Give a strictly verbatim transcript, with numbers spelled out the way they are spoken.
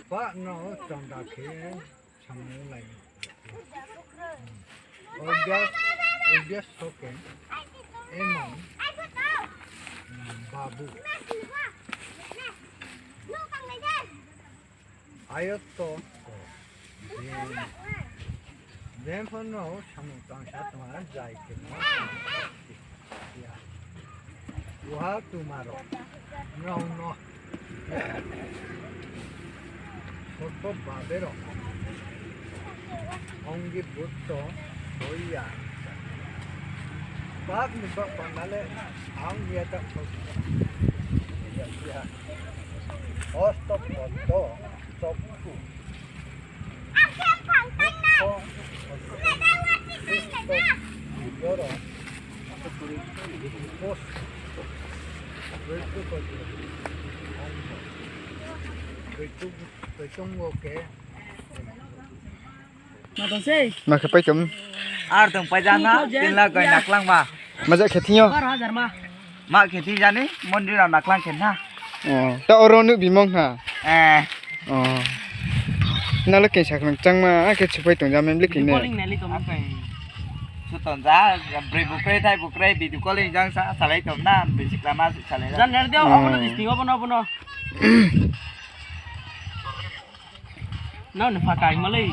Ba no chanda khe samung lai. Obvious, obvious soke. Emang. Babu. Ayotto. Jempho no samung tangsa tongha jai khe no. Uha tumaro. No, no. Soto babero. Ongi butto hoya. Bab ni bab panale ang ya tak soto. Ya, ya. Osto poto sopu. Ma khe pai tong. Ar tong pai jana, tin lakh bai naklang ma. Maja khe thing yo. Ma khe thing jani, mondir rao naklang khe na. Oh, ta oro nuh bimong ha. Eh. Oh. Nalo khe sakhlung changma, a khe chupai tong jama bli khe ne. Suton ja, brei bukrai thai bukrai, video calling jang sa, salai tom na, bisi klama, salai. Jan nari deo, abono disting, abono, abono. Nang ni phakai malai.